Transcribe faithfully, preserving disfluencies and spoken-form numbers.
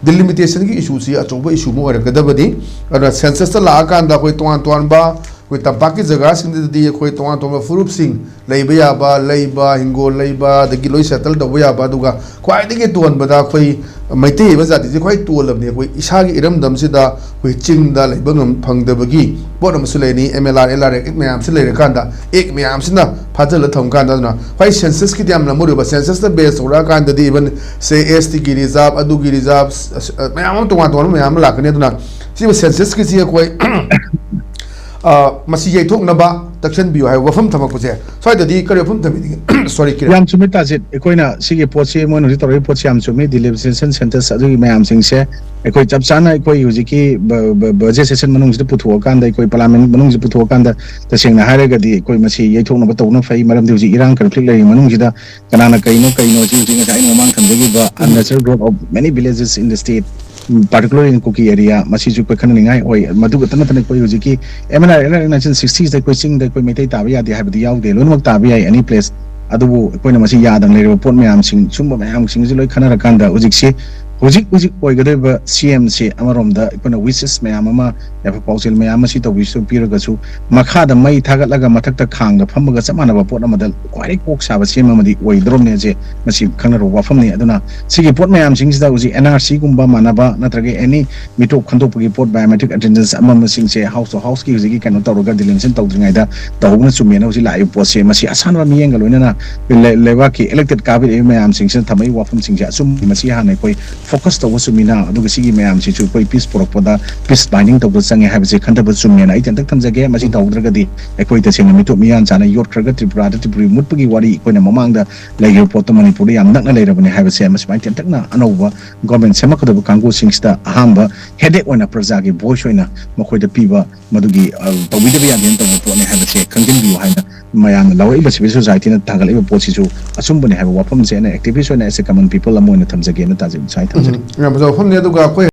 ꯗꯤꯂꯤꯃꯤꯇꯦꯁꯟꯒꯤ ꯏꯁꯨꯁꯤ ꯑꯆꯧꯕ ꯏꯁꯨ ꯑꯃ ꯑꯣꯏꯔꯛꯀꯗꯕꯅꯤ꯫ ꯑꯗꯨꯅ ꯁꯦꯟꯁꯁꯇ ꯂꯥꯛꯑꯀꯥꯟꯗ ꯑꯩꯈꯣꯏ ꯇꯣꯉꯥꯟ ꯇꯣꯉꯥꯟꯕ, ꯑꯩꯈꯣꯏ ꯇꯝꯄꯥꯛꯀꯤ ꯖꯒꯥꯁꯤꯡꯗꯗꯤ ꯑꯩꯈꯣꯏ ꯇꯣꯉꯥꯟ ꯇꯣꯉꯥꯟꯕ ꯐꯨꯔꯨꯞꯁꯤꯡ ꯂꯩꯕ ꯌꯥꯕ, ꯂꯩꯕ, ꯍꯤꯡꯒꯣꯜ ꯂꯩꯕ, ꯑꯗꯒꯤ ꯂꯣꯏ ꯁꯦꯇꯜ ꯇꯧꯕ ꯌꯥꯕ, ꯑꯗꯨꯒ ꯈ꯭ꯋꯥꯏꯗꯒꯤ ꯇꯣꯟꯕꯗ ꯑꯩꯈꯣꯏ ꯃꯩꯇꯩ ꯍꯥꯏꯕ ꯖꯥꯇꯤꯁꯦ ꯈ꯭ꯋꯥꯏ ꯇꯣꯜꯂꯕꯅꯤ꯫ ꯑꯩꯈꯣꯏ ꯏꯁꯥꯒꯤ ꯏꯔꯝꯗꯝꯁꯤꯗ ꯑꯩꯈꯣꯏ ꯆꯤꯡꯗ ꯂꯩꯕ ꯉꯝ-, ꯐꯪꯗꯕꯒꯤ ꯄꯣꯠ ꯑꯃꯁꯨ ꯂꯩꯔꯅꯤ꯫ M L R, L R act ꯃꯌꯥꯝꯁꯤ ꯂꯩꯔꯀꯥꯟꯗ, ꯑꯦꯛ ꯃꯌꯥꯝꯁꯤꯅ ꯐꯥꯖꯤꯜꯂ ꯊꯝꯀꯥꯟꯗ, ꯑꯗꯨꯅ ꯈ꯭ꯋꯥꯏ ꯁꯦꯟꯁꯁꯀꯤꯗꯤ ꯌꯥꯝꯅ ꯃꯔꯨ ꯑꯣꯏꯕ꯫ ꯁꯦꯟꯁꯁꯇ ꯕꯦꯁ ꯇꯧꯔꯛꯑꯀꯥꯟꯗꯗꯤ ꯏꯚꯟ ꯁꯦ ꯑꯦꯁ ꯇꯤꯒꯤ ꯔꯤꯖꯥꯕ, ꯑꯗꯨꯒꯤ ꯔꯤꯖꯥꯕ, ꯑꯁ, ꯑ, ꯃꯌꯥꯝ ꯑꯃ, ꯇꯣꯉꯥꯟ ꯇꯣꯉꯥꯟꯕ ꯃꯌꯥꯝ ꯑꯃ ꯂꯥꯛꯀꯅꯤ꯫ ꯑꯗꯨꯅ ꯁꯤꯕꯨ ꯁꯦꯟꯁꯁꯀꯤꯁꯤ ꯑꯩꯈꯣꯏ ꯑ, ꯃꯁꯤ ꯌꯩꯊꯣꯛꯅꯕ ꯆꯦꯛꯁꯤꯟꯕꯤꯌꯨ ꯍꯥꯏꯕ ꯋꯥꯐꯝ ꯊꯝꯃꯛꯄꯁꯦ, ꯁ꯭ꯋꯥꯏꯗꯗꯤ ꯀꯔꯤ ꯋꯥꯐꯝ ꯊꯝꯕꯤꯅꯤꯡꯉꯤ? Sorry, ꯀꯤꯔꯟ꯫ ꯌꯥꯝ ꯆꯨꯝꯃꯤ, ꯇꯥꯖꯤꯠ꯫ ꯑꯩꯈꯣꯏꯅ ꯁꯤꯒꯤ ꯄꯣꯠꯁꯤ, ꯃꯣꯏꯅ ꯍꯧꯖꯤꯛ ꯇꯧꯔꯛꯏ ꯄꯣꯠꯁꯤ ꯌꯥꯝ ꯆꯨꯝꯃꯤ꯫ ꯗꯤꯂꯤꯃꯤꯇꯦꯁꯟ ꯁꯦꯟꯁꯁ ꯑꯗꯨꯒꯤ ꯃꯌꯥꯝꯁꯤꯡꯁꯦ ꯑꯩꯈꯣꯏ ꯆꯞ ꯆꯥꯅ ꯑꯩꯈꯣꯏ ꯍꯧꯖꯤꯛꯀꯤ ꯕ-, ꯕ-, ꯕꯖꯦꯠ ꯁꯦꯁꯟ ꯃꯅꯨꯡꯁꯤꯗ ꯄꯨꯊꯣꯛꯑꯀꯥꯟꯗ, ꯑꯩꯈꯣꯏ ꯄꯥꯔꯂꯤꯌꯥꯃꯦꯟ ꯃꯅꯨꯡꯁꯤꯗ ꯄꯨꯊꯣꯛꯑꯀꯥꯟꯗ, ꯇꯁꯦꯡꯅ ꯍꯥꯏꯔꯒꯗꯤ ꯑꯩꯈꯣꯏ ꯃꯁꯤ ꯌꯩꯊꯣꯛꯅꯕ ꯇꯧꯕꯅ ꯐꯩ꯫ ꯃꯔꯝꯗꯤ ꯍꯧꯖꯤꯛ ꯏꯔꯥꯡ ꯀꯟꯐ꯭ꯂꯤꯛ ꯂꯩꯔꯤꯉꯩ ꯃꯅꯨꯡꯁꯤꯗ ꯀꯅꯥꯅ ꯀꯩꯅꯣ, ꯀꯩꯅꯣ, ꯁꯤ ꯍꯧꯖꯤꯛ ꯉꯁꯥꯏ ꯑꯩꯅ ꯃꯃꯥꯡ ꯊꯝꯖꯈꯤꯕ unnatural growth of many villages in the state, particularly in Kuki area, ꯃꯁꯤꯁꯨ ꯑꯩꯈꯣꯏ ꯈꯟꯅꯅꯤꯡꯉꯥꯏ ꯑꯣꯏ꯫ ꯃꯗꯨ ꯈꯛꯇ ꯅꯠꯇꯅ ꯑꯩꯈꯣꯏ ꯍꯧꯖꯤꯛꯀꯤ M N R, L R nineteen sixties ꯗ ꯑꯩꯈꯣꯏ ꯆꯤꯡꯗ ꯑꯩꯈꯣꯏ ꯃꯩꯇꯩ ꯇꯥꯕ ꯌꯥꯗꯦ ꯍꯥꯏꯕꯗꯤ ꯌꯥꯎꯗꯦ, ꯂꯣꯏꯅꯃꯛ ꯇꯥꯕ ꯌꯥꯏ, any place꯫ ꯑꯗꯨꯕꯨ ꯑꯩꯈꯣꯏꯅ ꯃꯁꯤ ꯌꯥꯗꯅ ꯂꯩꯔꯤꯕ ꯄꯣꯠ ꯃꯌꯥꯝꯁꯤꯡ, ꯁꯨꯝꯕ ꯃꯌꯥꯝꯁꯤꯡꯁꯤ ꯂꯣꯏ ꯈꯟꯅꯔꯀꯥꯟꯗ ꯍꯧꯖꯤꯛꯁꯤ, ꯍꯧꯖꯤꯛ ꯍꯧꯖꯤꯛ ꯑꯣꯏꯒꯗꯧꯔꯤꯕ C M ꯁꯤ ꯑꯃꯔꯣꯝꯗ ꯑꯩꯈꯣꯏꯅ wishes ꯃꯌꯥꯝ ꯑꯃ, ꯌꯥꯏꯐ ꯄꯥꯎꯖꯦꯜ ꯃꯌꯥꯝ ꯑꯃ ꯁꯤ ꯇꯧꯕꯤꯁꯨ ꯄꯤꯔꯒꯁꯨ, ꯃꯈꯥꯗ ꯃꯩ ꯊꯥꯒꯠꯂꯒ ꯃꯊꯛꯇ ꯈꯥꯡꯗ ꯐꯝꯃꯒ ꯆꯞ ꯃꯥꯟꯅꯕ ꯄꯣꯠ ꯑꯃꯗ ꯈ꯭ꯋꯥꯏꯗꯒꯤ ꯀꯣꯛ ꯁꯥꯕ C M ꯑꯃꯗꯤ ꯑꯣꯏꯗ꯭ꯔꯣꯕꯅꯦ꯫ ꯁꯦ ꯃꯁꯤ ꯈꯪꯅꯔꯕ ꯋꯥꯐꯝꯅꯤ꯫ ꯑꯗꯨꯅ ꯁꯤꯒꯤ ꯄꯣꯠ ꯃꯌꯥꯝꯁꯤꯡꯁꯤꯗ ꯍꯧꯖꯤꯛ N R C ꯒꯨꯝꯕ ꯃꯥꯟꯅꯕ ꯅꯠꯇ꯭ꯔꯒ any ꯃꯤꯇꯣꯞ ꯈꯟꯗꯣꯛꯄꯒꯤ ꯄꯣꯠ, biometric attendance ꯑꯃ ꯑꯃꯁꯤꯡꯁꯦ house to house ꯀꯤ ꯍꯧꯖꯤꯛꯀꯤ ꯀꯩꯅꯣ ꯇꯧꯔꯒ delineation ꯇꯧꯗ꯭ꯔꯤꯉꯩꯗ ꯇꯧꯍꯧꯕꯅ ꯆꯨꯝꯃꯦꯅ ꯍꯧꯖꯤꯛ ꯂꯥꯛꯏꯕ ꯄꯣꯠꯁꯦ, ꯃꯁꯤ ꯑꯁꯥꯟꯕ ꯃꯤꯠꯌꯦꯡꯒ ꯂꯣꯏꯅꯅ ꯂꯩ-, ꯂꯩꯕꯥꯛꯀꯤ elected ꯀꯥꯕꯤꯔꯛꯏꯕ ꯃꯌꯥꯝꯁꯤꯡꯁꯤꯅ ꯊꯝꯃꯛꯏꯕ ꯋꯥꯐꯝꯁꯤꯡꯁꯦ ꯑꯆꯨꯝꯕ, ꯃꯁꯤ ꯍꯥꯟꯅ ꯑꯩꯈꯣꯏ focus ꯇꯧꯕ ꯆꯨꯝꯃꯤꯅ, ꯑꯗꯨꯒ ꯁꯤꯒꯤ ꯃꯌꯥꯝꯁꯤꯁꯨ ꯑꯩꯈꯣꯏ peace ꯄꯨꯔꯛꯄꯗ peace binding ꯇꯧꯕ ꯆꯪꯉꯦ ꯍꯥꯏꯕꯁꯦ ꯈꯟꯊꯕ ꯆꯨꯝꯃꯦꯅ ꯑꯩ ꯇꯦꯟꯇꯛ ꯊꯝꯖꯒꯦ꯫ ꯃꯁꯤ ꯇꯧꯗ꯭ꯔꯒꯗꯤ ꯑꯩꯈꯣꯏ ꯇꯁꯦꯡꯅ ꯃꯤꯇꯣꯞ ꯃꯤꯌꯥꯟ ꯆꯥꯅ ꯌꯣꯠꯈ꯭ꯔꯒ ꯇ꯭ꯔꯤꯄꯨꯔꯥꯗ ꯇ꯭ꯔꯤꯄꯨꯔꯤ ꯃꯨꯠꯄꯒꯤ ꯋꯥꯔꯤ ꯑꯩꯈꯣꯏꯅ ꯃꯃꯥꯡꯗ ꯂꯩꯈꯤꯕ ꯄꯣꯠꯇꯣ ꯃꯅꯤꯄꯨꯔꯗ ꯌꯥꯝ ꯅꯛꯅ ꯂꯩꯔꯕꯅꯤ ꯍꯥꯏꯕꯁꯦ, ꯃꯁꯨꯃꯥꯏꯅ ꯇꯦꯟꯇꯛꯅ ꯑꯅꯧꯕ government ꯁꯦꯝꯃꯛꯀꯗꯕ ꯀꯥꯡꯕꯨꯁꯤꯡꯁꯤꯗ ꯑꯍꯥꯟꯕ headache ꯑꯣꯏꯅ ꯄ꯭ꯔꯖꯥꯒꯤ voice ꯑꯣꯏꯅ ꯃꯈꯣꯏꯗ ꯄꯤꯕ, ꯃꯗꯨꯒꯤ, ꯑ, ꯇꯧꯕꯤꯗꯕ ꯌꯥꯗꯦꯅ ꯇꯧꯕ ꯄꯣꯠꯅꯤ ꯍꯥꯏꯕꯁꯦ ꯈꯪꯖꯤꯟꯕꯤꯌꯨ ꯍꯥꯏꯅ ꯃꯌꯥꯝꯅ ꯂꯧꯔꯛꯏꯕ civil society ꯅ ꯊꯥꯡꯒꯠꯂꯛꯏꯕ ꯄꯣꯠꯁꯤꯁꯨ ꯑꯆꯨꯝꯕꯅꯤ ꯍꯥꯏꯕ ꯋꯥꯐꯝꯁꯦ ꯑꯩꯅ activist ꯑꯣꯏꯅ as a common people ꯑꯃ ꯑꯣꯏꯅ ꯊꯝꯖꯒꯦꯅ ꯇꯥꯖꯩ, ꯁꯨꯃꯥꯏꯅ ꯊꯝꯖꯒꯦ꯫ ꯎꯝ, ꯌꯥꯝ ꯐꯖꯕ ꯋꯥꯐꯝꯅꯤ꯫ ꯑꯗꯨꯒ ꯑꯩꯈꯣꯏ